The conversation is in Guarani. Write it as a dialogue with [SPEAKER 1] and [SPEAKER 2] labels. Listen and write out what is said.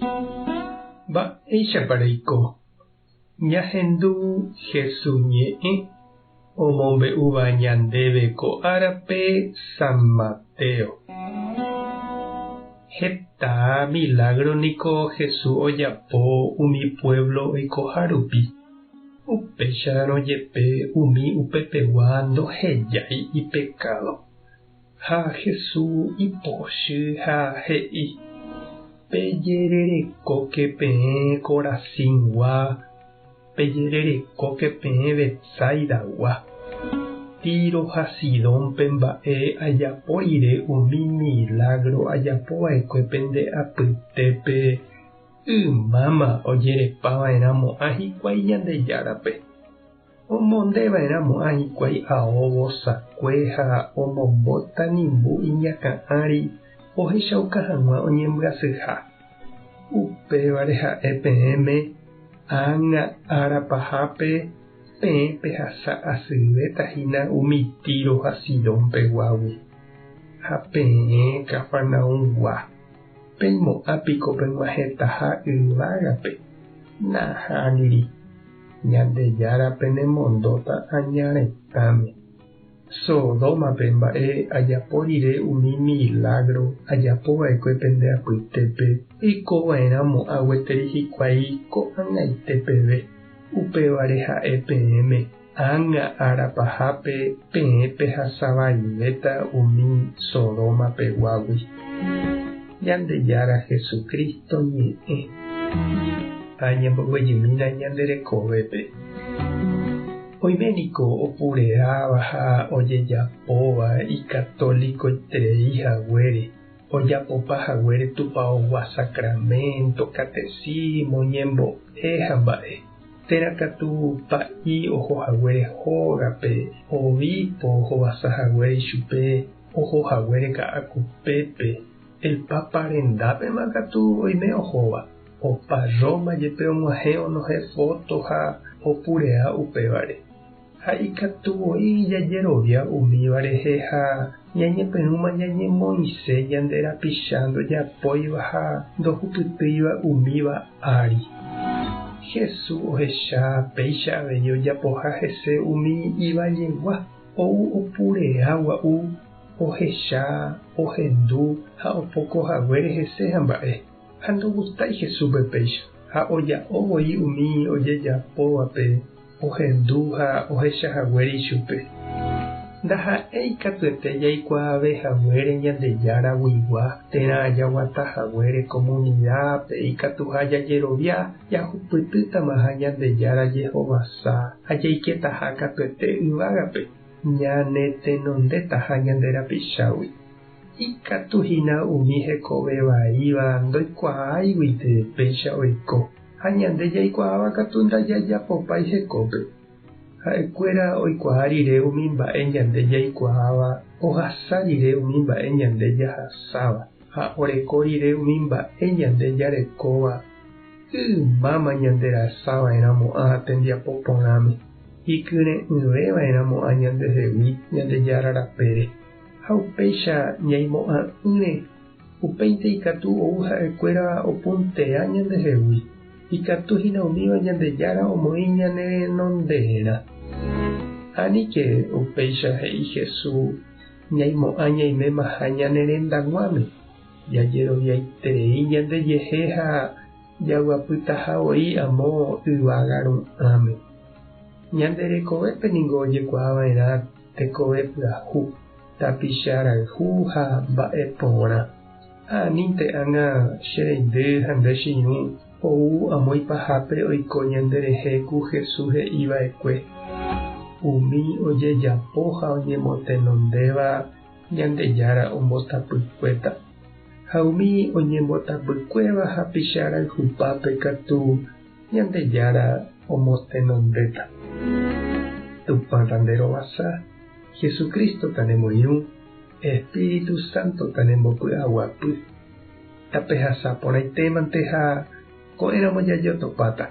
[SPEAKER 1] Mba'éichapa reiko? Ñahendu Jesús ñe'ẽ omombe'úva ñandéve ko árape San Mateo. Heta milágro niko Jesús ojapo umi puévlo oikoha rupi. Upéicharõ jepe umi upepegua ndohejái ipekádo. Ha Jesús ipochy ha he'i, Pejererekóke peẽ Corazingua, pejererekóke peẽ Betsaidagua. Tiro ha Sidónpe mba'e ajapo rire umi milágro ajapo va'ekue pende apytépe, ymáma ojerepa va'erã mo'ã hikuái Ñandejárape. Omonde va'erã mo'ã hikuái ao vosakue ha omombo tanimbu iñakã ári ohechauka hag̃ua oñembyasyha. Upévare ha'e peẽme, ág̃a ára pahápe peẽ pehasa asyvéta hína umi Tiro ha Sidón peguágui. Ha peẽ Cafarnaumgua, peimo'ã piko peg̃uahẽtaha yvágape? Nahániri. Ñandejára penemondóta aña retãme. Sodómape mba'e ajapo rire umi milágro ajapo va'ekue pende apytépe, oiko va'erã mo'ã gueteri hikuái ko'ag̃aite peve. Upévare ha'e peẽme, ág̃a ára pahápe peẽ pehasa vaivéta umi Sodoma peguágui. Ñandejára Jesucristo ñe'ẽ. Ha ñamboguejymína ñande rekovépe. Oime niko opureáva ha ojejapóva ikatolikoiterei haguére, ojapopa haguére tupaogua sacramento, catecismo, ñembo'e ha mba'e. Térã katu pa'i oho haguére hógape, obispo ohovasa haguére ichupe, oho haguére ka'akupépe, el Papa rendápema katu oime ohóva. Opa Roma jepe og̃uahẽ onohẽ fóto ha opurea upévare. Ha ikatu voi jajerovia umíva rehe ha ñañepyrũma ñañemoĩse ñande rapicha ndojapóiva ha ndohupytýiva umíva ári. Jesús ohecha péicha avei ojapoha hese umi ivallegua, ou opurea gua'u, ohecha, ohendu ha opoko haguére hese ha mba'e. Ha ndogustái Jesúspe péicha, ha oja'o voi umi ojejapóvape ohendu ha ohecha haguére ichupe. Ndaha'éi katuete jaikuaave haguére Ñandejára guigua térã jaguata haguére komunidápe ikatuha jajerovia jahupytýtamaha Ñandejára jehovasa ha jaiketaha katuete yvágape, ñanetenondétaha ñande rapichágui. Ikatu hína umi hekove vaíva ndoikuaáiguinte péicha oiko, ha ñande jaikuaáva katu ndajajapopái hekópe. Ha'ekuéra oikuaa rire umi mba'e ñande jaikuaáva, ohasa rire umi mba'e ñande jahasáva, ha oreko rire umi mba'e ñande jarekóva, ymáma ñanderasava'erãmo'ã tembiapo porãme, ikyre'ỹveva'erãmo'ã ñandehegui Ñandejára rapére. Ha upéicha ñaimo'ã'ỹre, upéinte ikatu ou ha'ekuéra opuntea ñandehegui, ikatu hína umíva Ñandejára omoĩ ñane renonderã. Aníke upéicha he'i Jesús ñaimo'ã ñaimémaha ñane rendag̃uáme, jajeroviaiterei ñandejehe ha jaguapytaha voi amo yvága ru'ãme. Ñande rekovépe ningo ojekuaava'erã tekove pyahu, tapicha rayhu ha mba'e porã. Ha anínte ág̃a che reindy ha nde che irũ ou amo ipahápe oiko ñande rehe ku Jesús he'i va'ekue, Umi ojejapo ha oñemotenondéva Ñandejára ombotapykuéta, ha umi oñembotapykuéva hapicha rayhupápe katu Ñandejára omotenondéta. Tupã tanderovasa, Jesucristo tanemoirũ, Espíritu Santo tanembopy'aguapy. Tapehasa porãitémante ha ko'ẽramo jajotopáta.